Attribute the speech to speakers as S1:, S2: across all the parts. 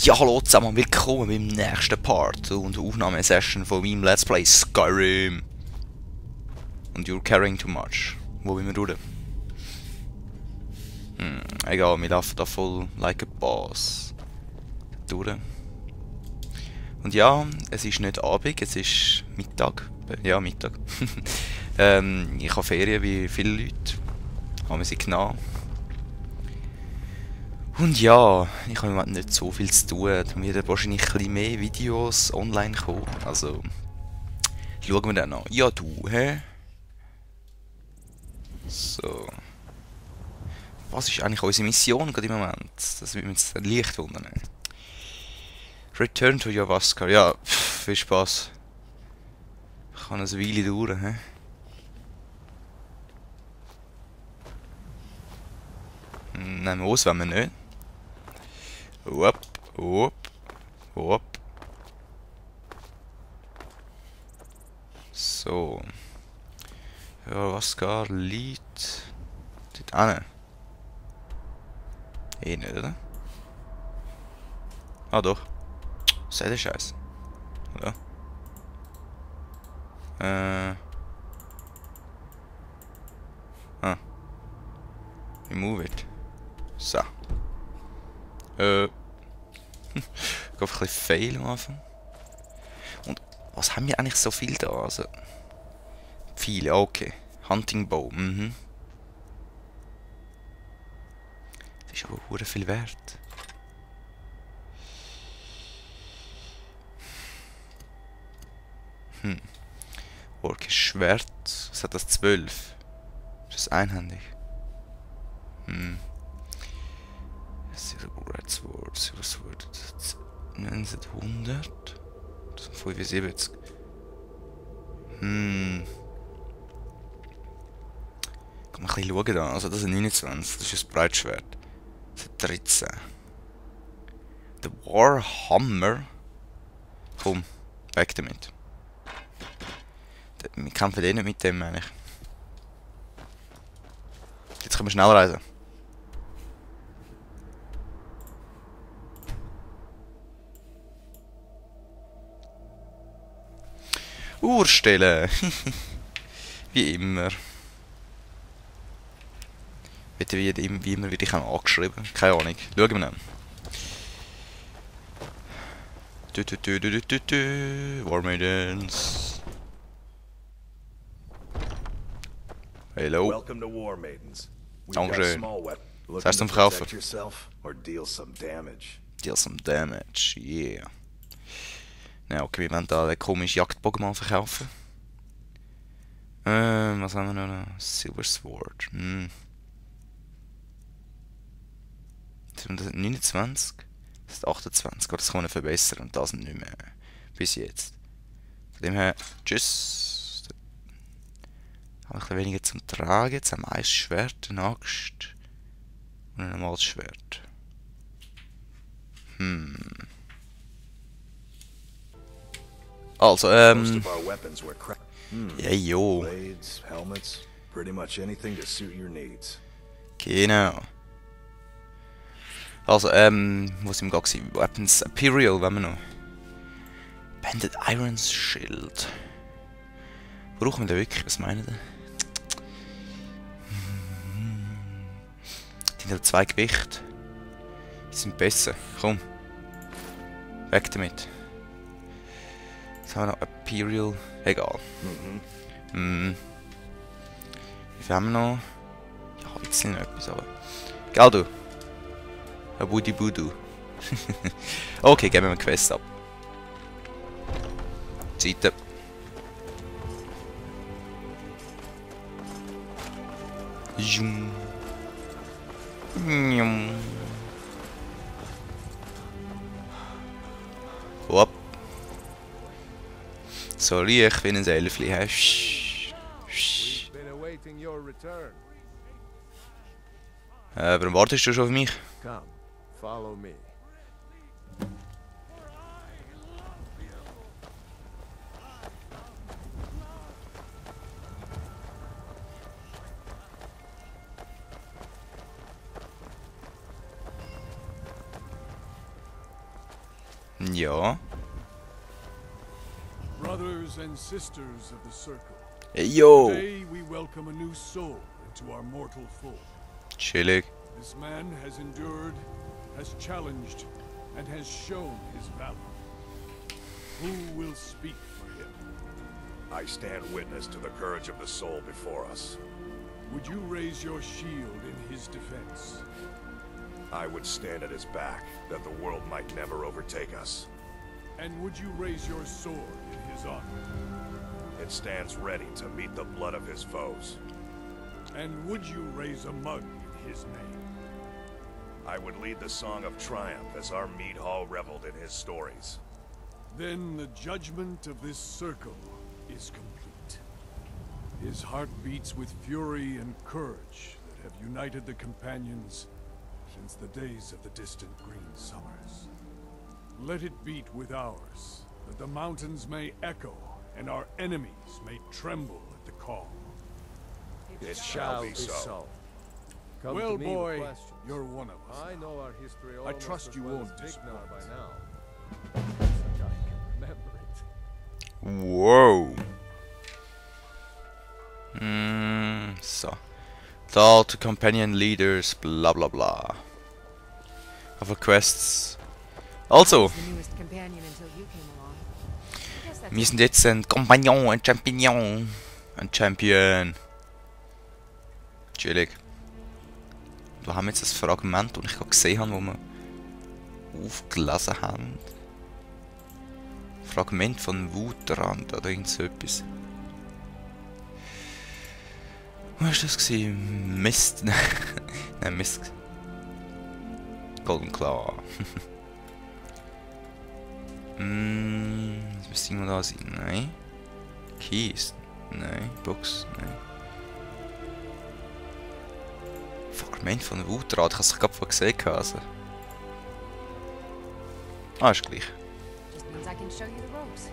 S1: Ja, hallo zusammen, willkommen beim nächsten Part und Aufnahmesession von meinem Let's Play Skyrim. Und you're carrying too much. Wo will wir durch? Egal, wir laufen da voll like a boss. Durch. Und ja, es ist nicht Abend, es ist Mittag. Ja, Mittag. Ich habe Ferien wie viele Leute. Haben wir sie genommen. Und ja, ich habe im Moment nicht so viel zu tun. Da werden wahrscheinlich ein bisschen mehr Videos online kommen. Also, schauen wir dann an. Ja, du, hä? So. Was ist eigentlich unsere Mission gerade im Moment? Das würde mich jetzt leicht wundern. Return to Javaskar. Ja, viel Spaß. Kann eine Weile dauern, hä? Nehmen wir aus, wenn wir nicht. Hopp, hopp, hopp. So. Ja, was gar liegt dort hin? Eh nicht, oder? Ah doch. Sei der Scheiß. Oder? Remove it. So. Ich geh einfach ein bisschen fail am Anfang. Und was haben wir eigentlich so viel da? Also. Viele, okay. Hunting Bow, Das ist aber hure viel wert. Orkes Schwert. Was hat das? 12? Ist das einhändig? Red Sword, Silver Sword. 1900? Das sind 75. Kann man ein bisschen schauen da. Also das sind 29, das ist ein Breitschwert. Das sind 13. Der Warhammer. Komm, weg damit. Wir kämpfen eh nicht mit dem, meine ich. Jetzt können wir schnell reisen. Uhr stellen. Wie immer. Bitte wie immer werde ich auch angeschrieben. Keine Ahnung. Schauen wir dann. War Maidens. Hello.
S2: Welcome to War Maidens. We've got
S1: Dankeschön.
S2: small weapon.
S1: Was
S2: Looking
S1: heißt
S2: to
S1: zum Verkaufen?
S2: protect yourself or deal some damage.
S1: Deal some damage, yeah. Ja, okay, wir wollen da den komischen Jagdbogen mal verkaufen. Was haben wir noch? Silver Sword. 29. Das ist 28. Das kann man verbessern und das nicht mehr. Bis jetzt. Von dem her, tschüss. Haben ein bisschen weniger zum Tragen. Jetzt haben wir ein Schwert, eine Axt und ein normales Schwert. Also,
S2: Most of our weapons were
S1: ja, jo.
S2: blades, helmets, pretty much anything to suit your needs.
S1: Genau. Also, wo sind wir gerade? Weapons Imperial, wenn wir noch. Banded Iron Shield. Brauchen wir den wirklich? Was meinen ihr? Die haben 2 Gewicht. Die sind besser. Komm. Weg damit. Jetzt haben wir noch Imperial. Egal. Wie viel haben wir noch? Ja, jetzt nicht noch etwas, aber. Gell du? Ja, Budi Budu. Okay, geben wir eine Quest ab. Seite. Zoom. Hopp. So leicht wie ein Elfli.
S2: We've been awaiting your return.
S1: Warum wartest du schon auf mich?
S2: Come, follow me.
S1: Ja.
S3: Brothers and sisters of the circle.
S1: Hey, yo!
S3: Today we welcome a new soul into our mortal fold.
S1: Chillig.
S3: This man has endured, has challenged, and has shown his valor. Who will speak for him?
S2: I stand witness to the courage of the soul before us.
S3: Would you raise your shield in his defense?
S2: I would stand at his back, that the world might never overtake us.
S3: And would you raise your sword in his honor?
S2: It stands ready to meet the blood of his foes.
S3: And would you raise a mug in his name?
S2: I would lead the song of triumph as our mead hall reveled in his stories.
S3: Then the judgment of this circle is complete. His heart beats with fury and courage that have united the companions since the days of the distant green summers. Let it beat with ours, that the mountains may echo and our enemies may tremble at the call.
S2: It shall be so.
S4: Come
S3: Well,
S4: to me with
S3: boy,
S4: questions.
S3: you're one of us.
S4: I know our history
S3: I
S4: almost
S3: trust
S4: as
S3: you
S4: well
S3: won't
S4: as Vic
S3: disappoint.
S4: now by now. Such I can remember it.
S1: Wow. So. Talk to companion leaders, bla bla bla. Other quests. Also,
S5: I was the newest companion until you came along. I guess that's
S1: wir sind jetzt ein Kompagnon, ein Champignon. Ein Champion. Chillig. Da haben wir jetzt das Fragment, das ich gerade gesehen habe, wo wir aufgelesen haben. Fragment von Wutrand oder irgend so etwas. Wo war das gewesen? Mist. Nein, Mist. Golden Claw. Das müsste irgendwo da sein. Nein. Keys. Nein. Books. Nein. Fragment von Wutrad. Ich habe es gerade gesehen. Also. Ah, ist gleich.
S5: just means I can show you the ropes.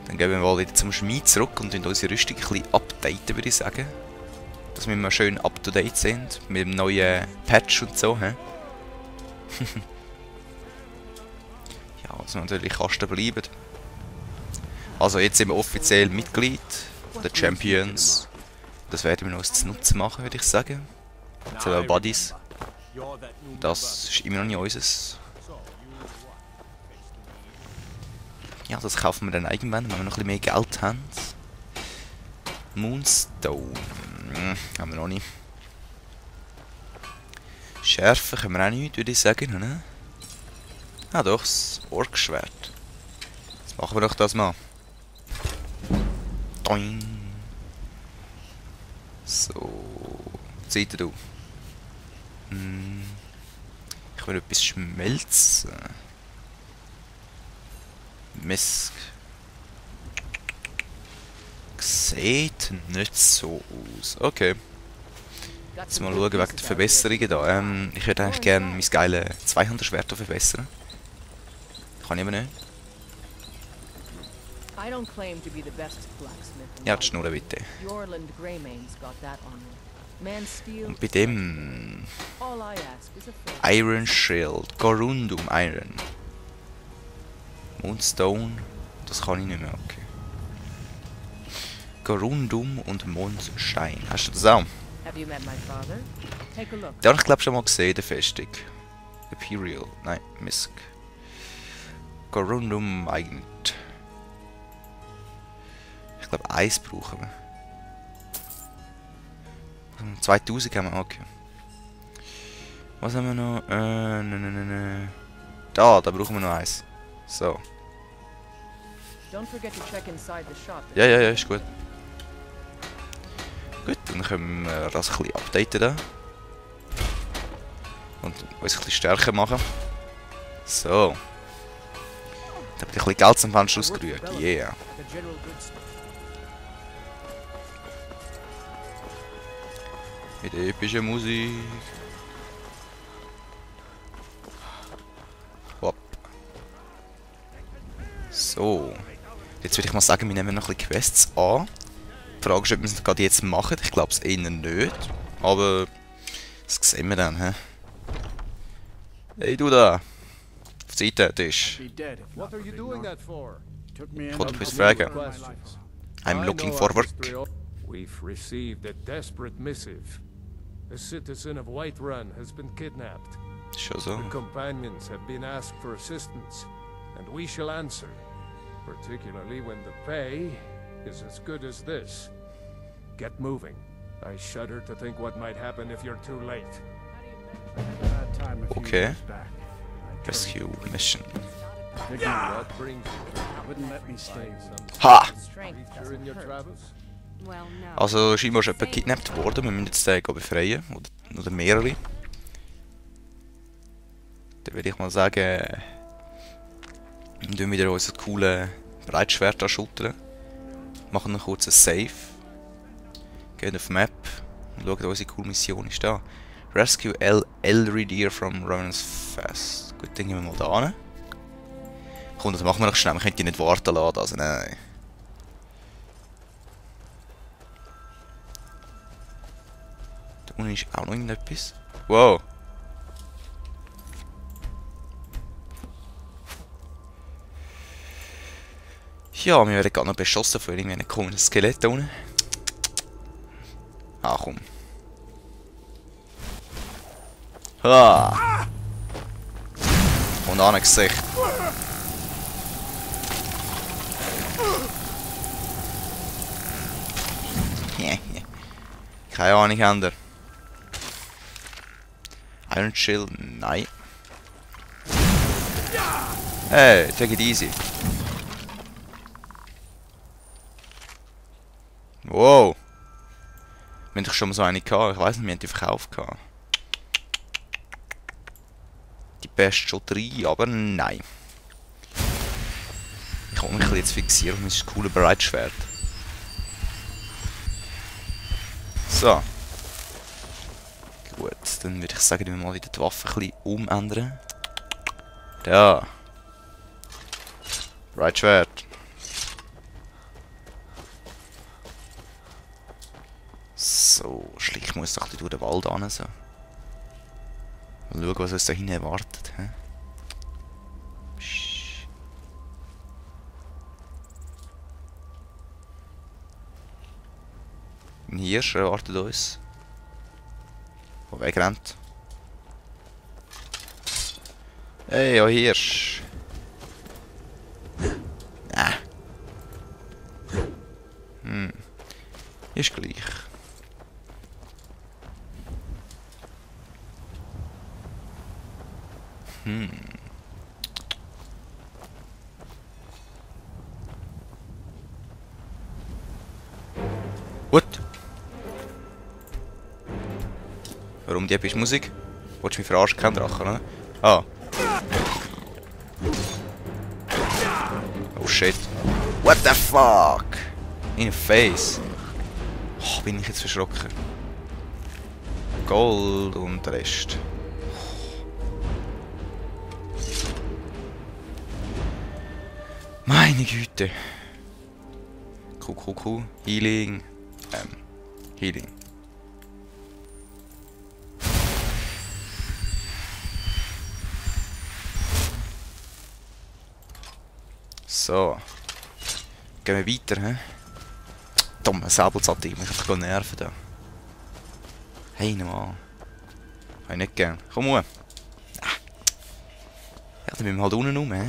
S1: Dann gehen wir mal wieder zum Schmied zurück und unsere Rüstung ein bisschen updaten, würde ich sagen. Dass wir mal schön up to date sind. Mit dem neuen Patch und so. He? Ja, dass wir natürlich Kasten bleiben. Also jetzt sind wir offiziell Mitglied der Champions. Das werden wir noch zu Nutzen machen, würde ich sagen. Zu Buddies. Das ist immer noch nicht unseres. Ja, das kaufen wir dann irgendwann, wenn wir noch ein bisschen mehr Geld haben. Moonstone. Haben wir noch nicht. Schärfen können wir auch nicht, würde ich sagen, ne? Ah doch, das Orkschwert. Jetzt machen wir doch das mal. Doing. So. Seht du. Ich will etwas schmelzen. Mist. Sieht nicht so aus. Okay. Jetzt mal schauen wegen der Verbesserungen da. Ich würde eigentlich gerne mein geiles Zweihanderschwert verbessern. Kann ich aber nicht.
S6: I don't claim to be the best blacksmith. in
S1: Ja, die
S6: Wildwood.
S1: Schnur bitte.
S6: Yorland Greymane's got that honor. Man steel.
S1: Und bei dem
S6: All I ask is a favor.
S1: Iron Shield, Corundum Iron. Moonstone, das kann ich nicht mehr, okay. Corundum und Mondstein. Hast du das auch?
S6: Have you met my father? Take a look.
S1: Den habe ich glaube schon mal gesehen, der Festung. Imperial, nein, Misk. Corundum Magnet. Ich glaube, Eis brauchen wir. 2000 haben wir, okay. Was haben wir noch? Da brauchen wir noch eins. So.
S6: Don't forget to check inside the shop.
S1: Ja, ist gut. Gut, dann können wir das ein bisschen updaten da. Und uns ein bisschen stärker machen. So. Da habe ich ein bisschen Geld zum Fenster ausgerührt. Yeah.
S6: The general goods store.
S1: Mit epischer Musik. Hopp. So. Jetzt würde ich mal sagen, wir nehmen noch ein bisschen Quests an. Die Frage ist, ob wir es gerade jetzt machen. Ich glaube es eher nicht. Aber das sehen wir dann. He? Hey du da. Zeit ist.
S3: Be dead if
S4: What
S3: not
S4: are you
S3: for
S4: doing
S3: Ignor.
S4: that for?
S3: Took me in
S1: Goed,
S3: on
S1: dus
S3: the
S1: vragen.
S3: run of my life.
S1: I'm
S4: I
S1: looking
S4: know
S1: for
S4: our
S1: work.
S4: history al- We've received a desperate missive. A citizen of Whiterun has been kidnapped.
S1: Schon so.
S4: The companions have been asked for assistance, and we shall answer, particularly when the pay is as good as this. Get moving. I shudder to think what might happen if you're too late.
S3: Bad time a few
S1: Okay.
S3: years back. I
S1: Rescue
S3: turned
S1: Mission.
S3: Ignor
S4: What brings you?
S3: wouldn't let me stay.
S1: Ha!
S6: Strength
S4: You're in
S6: doesn't
S4: your
S6: hurt.
S4: travels?
S5: Well, no.
S1: Also scheinbar ist jemand gekidnappt worden. Wir müssen jetzt den befreien. Oder mehrere. Dann würde ich mal sagen, wir tun wieder unser cooles Breitschwert anschultern. Machen einen kurzen Save. Gehen auf die Map und schauen, unsere coole Mission ist da. Rescue Elridir from Revenant's Fast. Gut, dann gehen wir mal da hin. Komm, das machen wir noch schnell. Wir können die nicht warten lassen. Also nein. Da unten ist auch noch irgendetwas. Wow. Ja, wir werden gerade noch beschossen von irgendeinem komischen Skelett da unten. Ah, komm. Ah. Und an Gesicht. Keine Ahnung, Händler. Iron Shield, nein. Hey, take it easy. Wow. Wir haben doch schon mal so eine gehabt. Ich weiss nicht, wir haben die verkauft gehabt. Die beste schon 3, aber nein. Ich kann mich jetzt fixieren auf mein cooles Breitschwert. So. Gut, dann würde ich sagen, wir mal wieder die Waffe ein bisschen umändern. Da. Breitschwert. So, schlich muss doch durch den Wald an. So. Mal schauen, was uns da hinten erwartet. He? Psch. Ein Hirsch erwartet uns. Der wegrennt. Hey, ja Hirsch. Ah. Ist gleich. What? Warum die epische Musik? Wolltest du mich verarschen? Kein Drachen, oder? Ah. Oh shit. What the fuck? In the face. Oh, bin ich jetzt verschrocken. Gold und der Rest. Meine Güte. Cool. Healing. Healing. So. Gehen wir weiter, hä? Dummer Säbelzahntiger, ich kann nerven da. Hey, nochmal. Kann ich nicht gern. Komm mal. Ja, dann müssen wir halt unten rum, hä?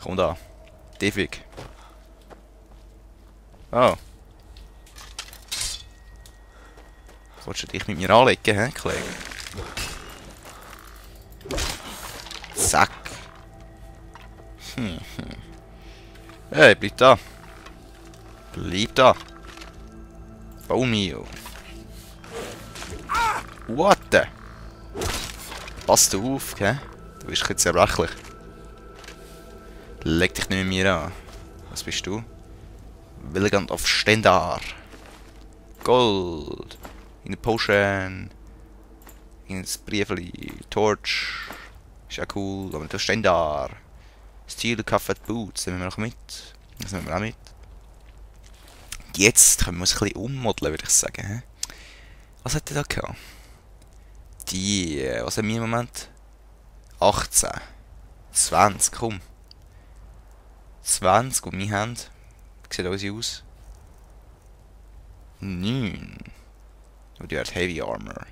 S1: Komm da. Tiefig. Oh. Wolltest du dich mit mir anlegen, hä, Kollege? Zack. Hey, bleib da. Bleib da. Baumio. What the? Pass du auf, hä? Du bist jetzt zerbrechlich. Leg dich nicht mit mir an. Was bist du? Willigand of Stendar. Gold. In der Potion. In das Briefli. Torch. Ist ja cool. Aber der Stendar. Steel Covered Boots. Den nehmen wir noch mit. Das nehmen wir auch mit. Jetzt können wir uns ein bisschen ummodeln, würde ich sagen. He? Was hat der da gehabt? Die. Was haben wir im Moment? 18. 20, komm. 20, die wir haben. Wie sieht unsere aus? 9. Und die hat Heavy Armor.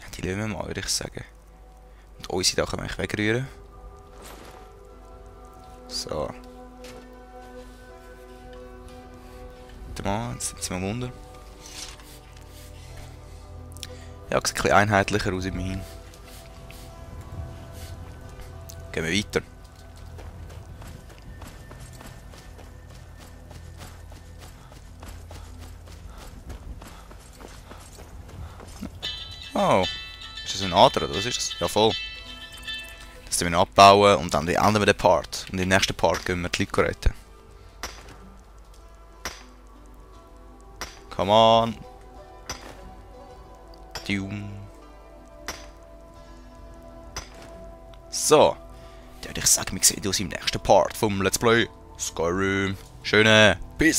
S1: Ja, die lassen wir mal, würde ich sagen. Und unsere da können wir eigentlich wegrühren. So. Warte mal, jetzt sind wir am Wunder. Ja, sieht ein bisschen einheitlicher aus immerhin. Gehen wir weiter. Oh, ist das ein anderer, oder was ist das? Ja, voll. Das müssen wir abbauen und dann ändern wir den Part. Und im nächsten Part gehen wir die Leute retten. Come on. So. Dann würde ich sagen, wir sehen uns im nächsten Part vom Let's Play Skyrim. Schöne Peace.